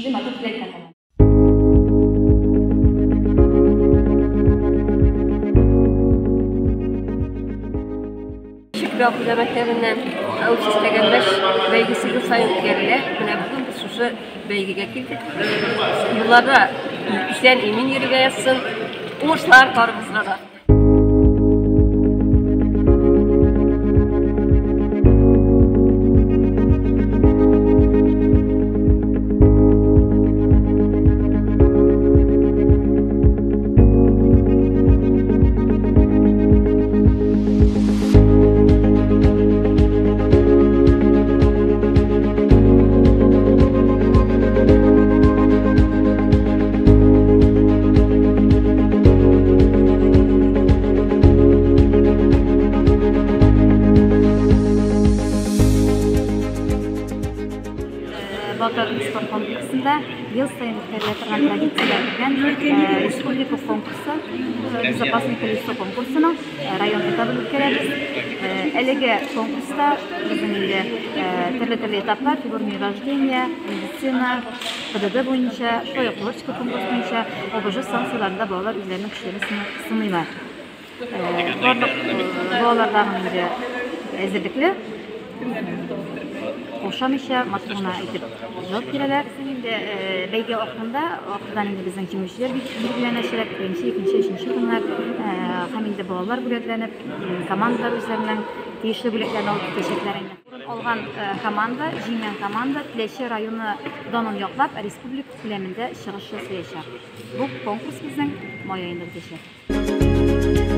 Шундый матур теләктә калам. Чүпрә урта мәктәбеннән Хәвефсез тәгәрмәч бәйгесе ел саен үткәрелә. Менә бүген без шушы бәйгегә килдек. Юлларда исән-имин йөрергә язсын. Уңышлар барыбызга да. Батыр спорт комплексында ел саен үткәрелә торган традициягә кергән республика конкурсы Безопасное колесо конкурсының район этабын үткәрәбез. Әлеге конкурста безнең инде төрле-төрле этаплар, фигурное вождение, медицина, ПДД буенча, шулай ук творческий конкурс буенча ОБЖ станцияләрендә балалар үзләренең көчләрен сыныйлар. Барлык балалардагы инде әзерлекле, каушамыйча, матур гына итеп җавап бирәләр. Безнең инде бәйге ахырында, ахырдан инде безнең җиңүчеләр билгеләнәчәк, беренче, икенче, өченче урыннар һәм инде балалар бүләкләнеп, командалар үзләренең тиешле бүләкләрен алып китәчәкләр инде. Урын алган команда, җиңгән команда Теләче районы данын яклап, республика күләмендә чыгыш ясаячак. Бу конкурс безнең май аенда үтәчәк.